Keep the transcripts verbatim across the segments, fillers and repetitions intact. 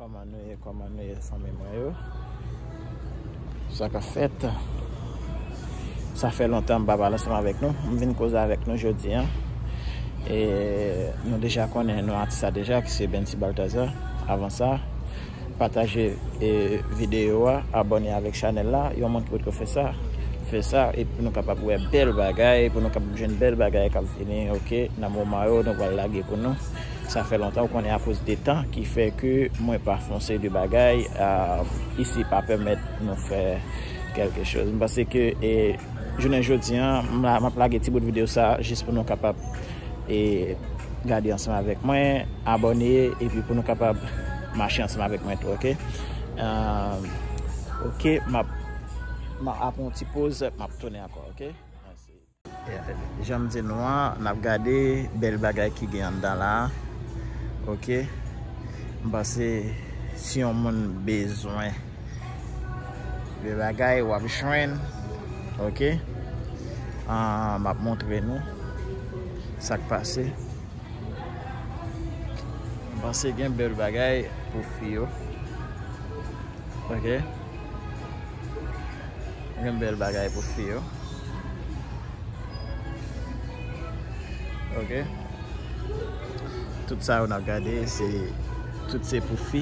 Kòman nou ye, kòman nou ye, fanmi mwen yo? Sa k ap fèt? Sa fè lontan m pa pale ansanm avèk nou. M vin koze avèk nou jodi a. E nou deja konnen non atis la deja, ki se Bency Balthazar. Avan sa, pataje, e, videyo a, abòne avèk chanèl la. Yon moun ki potko fè sa, fè sa, epi pou nou kapab wè bèl bagay, pou nou kapab jwenn bèl bagay k ap vini, oke, nan moman yo, nou pral lage pou nou. Sa fè lontan, ou konnen, akoz de tan ki fè ke mwen pa fè yon seri de bagay, ah, isi pa pèmèt nou fè kèlke choz. M panse ke, e, jounen jodi a, m la, m ap lage ti bout videyo sa jis pou nou kapab, e, gade ansanm avèk mwen, abòne, epi pou nou kapab mache ansanm avèk mwen tou, oke? Ah, oke, m ap, m ap, apre yon ti poz, m ap tounen ankò, oke? Mèsi. Jan m di nou an, n ap gade bèl bagay ki gen anndan la a. Oke. M panse si yon moun bezwen de bagay, w ap jwenn. Oke. Ah, m ap montre nou sa k pase. M panse gen bèl bagay pou fi yo. Oke. Gen bèl bagay pou fi yo. Oke. Tout sa yo n ap gade, se, tout se pou fi.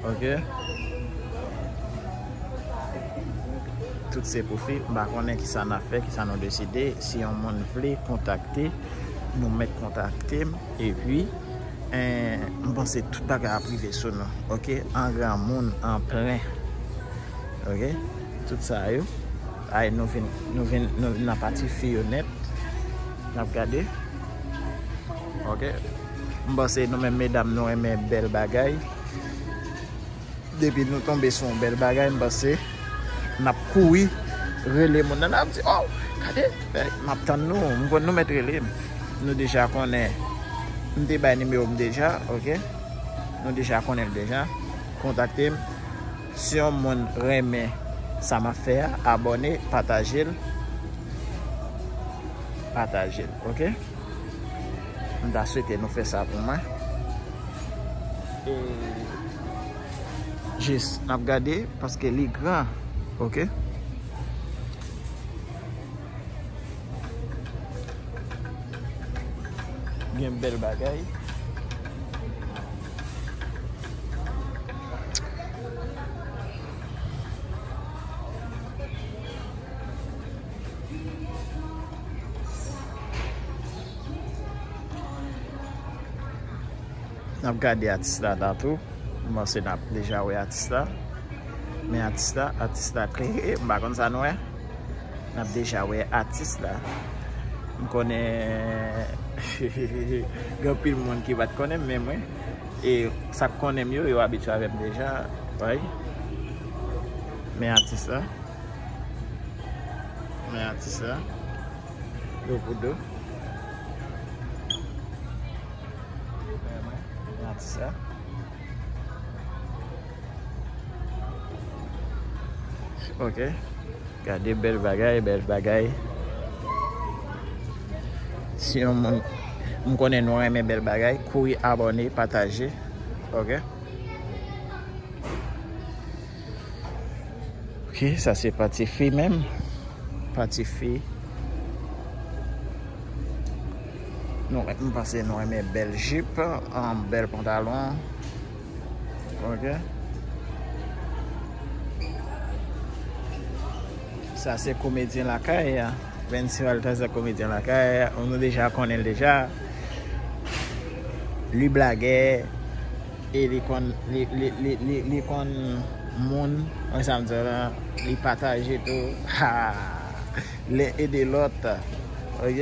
Oke. Tout se pou fi. M pa konnen kisa n ap fè, kisa nou deside. Si yon moun vle kontakte, nou mèt kontakte m. Epi, eh, m panse tout bagay ap rive sou nou. Oke? An granmoun, an plen. Oke? Tout sa yo. Ay, nou vin, nou vin, nou vin nan pati fi yo nèt. N ap gade. Oke? M panse nou menm medam, nou renmen bèl bagay. Depi nou tonbe sou yon bèl bagay, m panse n ap kouri rele moun nan, n ap di, "Oh, gade, eh, m ap tann nou, m konn nou mèt rele m." Nou deja konnen, m te bay nimewo m deja, oke? Nou deja konnen l deja. Kontakte m. Si yon moun renmen sa m ap fè a, abòne, pataje l. Pataje l, oke? M ta swete nou fè sa pou mwen. E jis, n ap gade, paske li gran, oke? Gen bèl bagay. N ap gade atis la tatou. M panse n ap deja wè atis la. Men atis la, atis la klere. M pa konn sa nou wè. N ap deja wè atis la. M konnen gen anpil moun ki pa t konnen m menm, wi. E sa k konnen m yo, yo abitye avè m deja. Wi. Men atis la. Men atis la. Do pou do. Men atis la. Ok. Gade bèl bagay, bèl bagay. Si yon moun, m konnen nou renmen bèl bagay, kouri abòne, pataje. Ok. Ok, sa se pati fi menm. Pati fi. Nou, m panse nou renmen bèl jip, an bèl pantalon. Ok. Sa se komedyen lakay a. Bency Balthazar komedyen lakay a. Nou deja konnen l deja. Li blagè. E li konn, li, li, li, li, li konn moun, mwen sa m di w la, li pataje tou. Ha! Len ede lòt. Ok?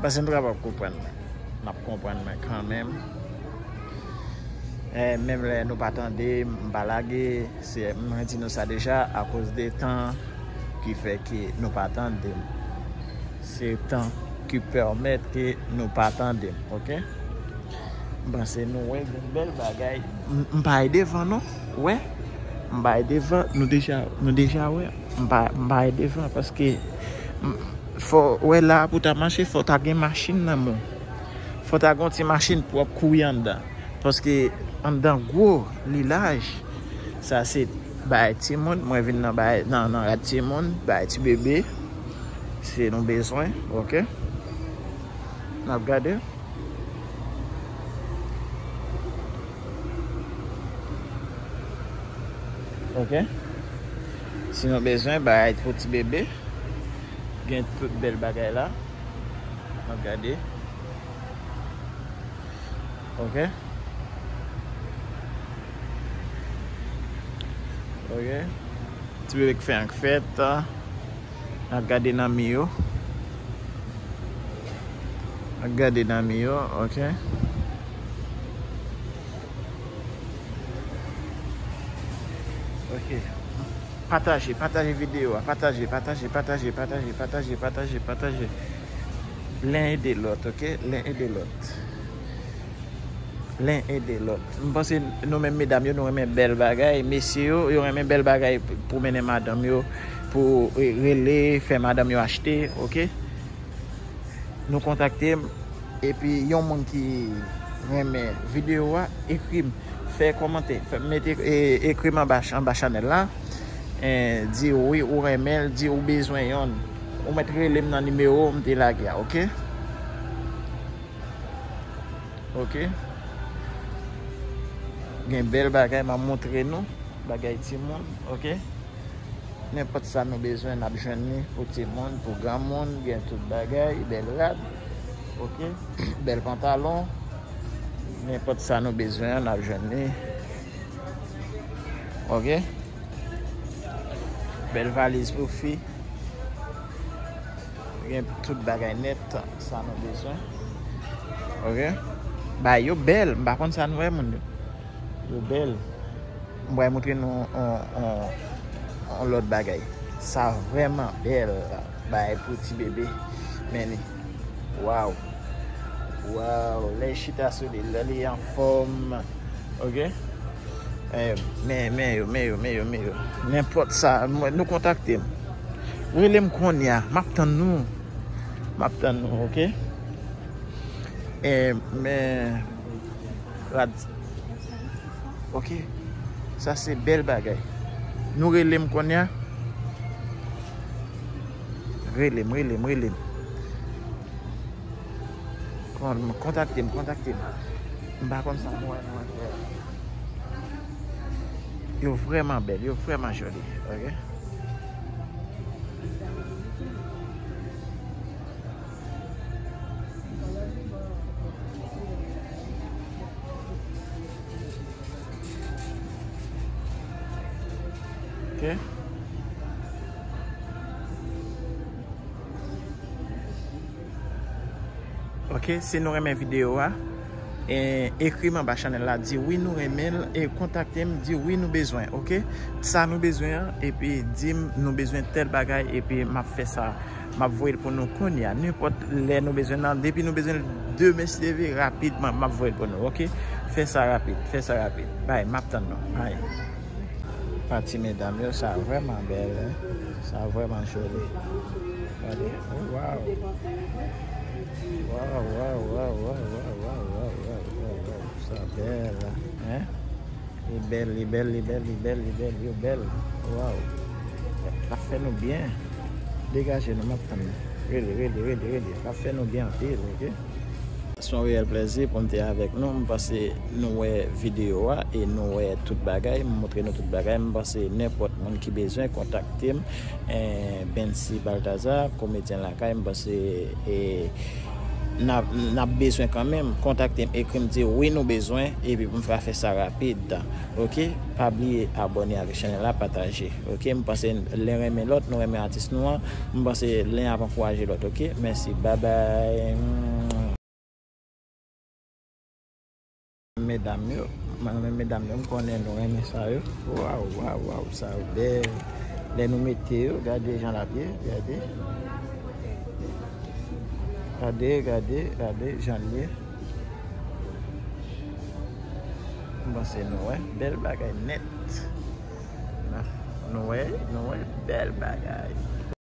Paske nou kapab konprann mwen. N ap konprann mwen kanmenm. Eh, menm lè nou pa tande m, m pa lage, se, mwen di nou sa deja, akoz de tan ki fè ke nou pa tande m. Se tan ki pèmèt ke nou pa tande m, ok? M panse nou wè gen bèl bagay. M, m pa ay devan non, wè. M pa ay devan, nou deja, nou deja wè. M pa, m pa ay devan paske m, fò, wè la pou ta mache, fò ta gen machin nan men w. Fò ta gen yon ti machin pwòp kouri anndan. Paske anndan gwo, li laj. Sa se bagay timoun. Mwen vin nan bagay, nan, nan rad timoun, bagay ti bebe. Si nou bezwen, oke. N ap gade. Oke. Si nou bezwen bagay pou ti bebe, gen tout bèl bagay la. N ap gade. Oke. Oke. Ti bebe k fè an k fèt. N ap gade nan mi yo. N ap gade nan mi yo, oke. Oke. Pataje, pataje videyo a. Pataje, pataje, pataje, pataje, pataje, pataje, pataje. L'un et de l'autre, oke? L'un et de l'autre. L'un et de l'autre. M panse nou menm medam yo, nou renmen bèl bagay. Mesye yo, yo renmen bèl bagay pou mennen madanm yo, pou, eh, rele, fè madanm yo achte, oke? Nou kontakte m. Epi yon moun ki renmen videyo a, ekri m, fè kòmantè, fè, mete, eh, ekri m anba, anba chanèl la. Eh, di wi ou renmen l, di ou bezwen yonn. Ou mèt rele m nan nimewo m te lage a, oke? Oke. Gen bèl bagay, m ap montre nou. Bagay timoun, oke. Nenpòt sa nou bezwen, n ap jwenn li pou timoun, pou granmoun, gen tout bagay, bèl rad, oke. Bèl pantalon. Nenpòt sa nou bezwen an, n ap jwenn li. Oke. Bèl valiz pou fi. Gen tout bagay nèt, sa nou bezwen. Oke. Bagay yo bèl, m pa konn sa nou wè moun yo. Yo bèl. M pral montre nou on, on, on lòt bagay. Sa vrèman bèl. Bagay pou ti bebe. Men li. Waw. Waw. Lè l chita sou li, lè li anfòm. Oke? Eh, men, men yo, men yo, men yo, men yo. Nenpòt sa, mwen, nou kontakte m. Rele m kounye a. M ap tann nou. M ap tann nou, oke? Eh, men, rad. Oke? Sa se bèl bagay. Nou rele m kounye a. Rele m, rele m, rele m. Kon-, kontakte m, kontakte m. M pa konn sa nou wè, nou wè. Yo vrèman bèl, yo vrèman joli, oke? Oke. Oke, si nou renmen videyo a, e, ekri m anba chanèl la, di wi nou renmen l, e kontakte m, di wi nou bezwen, oke? Sa nou bezwen an, epi di m nou bezwen tèl bagay, epi m ap fè sa. M ap voye l pou nou kounye a. Nenpòt lè nou bezwen nan, depi nou bezwen l demen, si Dye vle, rapidman, m ap voye l pou nou, oke? Fè sa rapid, fè sa rapid. Bay, m ap tann nou. Bay. Pati medam yo, sa vrèman bèl, hein? Sa vrèman joli. Gade. Oh, waw. Waw, waw, waw. Sa bèl, hein? Li bèl, li bèl, li bèl, li bèl, li bèl, yo bèl. Waw. L ap fè nou byen. Degaje nou, m ap tann nou. Rele, rele, rele, rele. L ap fè nou byen anpil, oke? Se yon reyèl plèzi pou m te avèk nou. M panse nou wè videyo a e nou wè tout bagay. M montre nou tout bagay. M panse nenpòt moun ki bezwen kontakte m. Eh, Bency Balthazar, komedyen lakay, m panse, eh, n ap, n ap bezwen kanmenm. Kontakte m, ekri m, di wi nou bezwen, epi pou m fè sa rapid. Oke? Pa bliye abòne avèk chanèl la, pataje. Oke? M panse len renmen lòt, nou renmen atis nou an. M panse len ap ankouraje lòt, oke? Mèsi, babay. Medam yo, mwen renmen medam yo, m konnen nou renmen sa yo. Waw, waw, waw, sa yo bèl. Lè nou mete yo, gade jan l ap ye, gade. Gade, gade, gade jan l ye. M panse nou wè, bèl bagay nèt. Nou wè, nou wè, bèl bagay.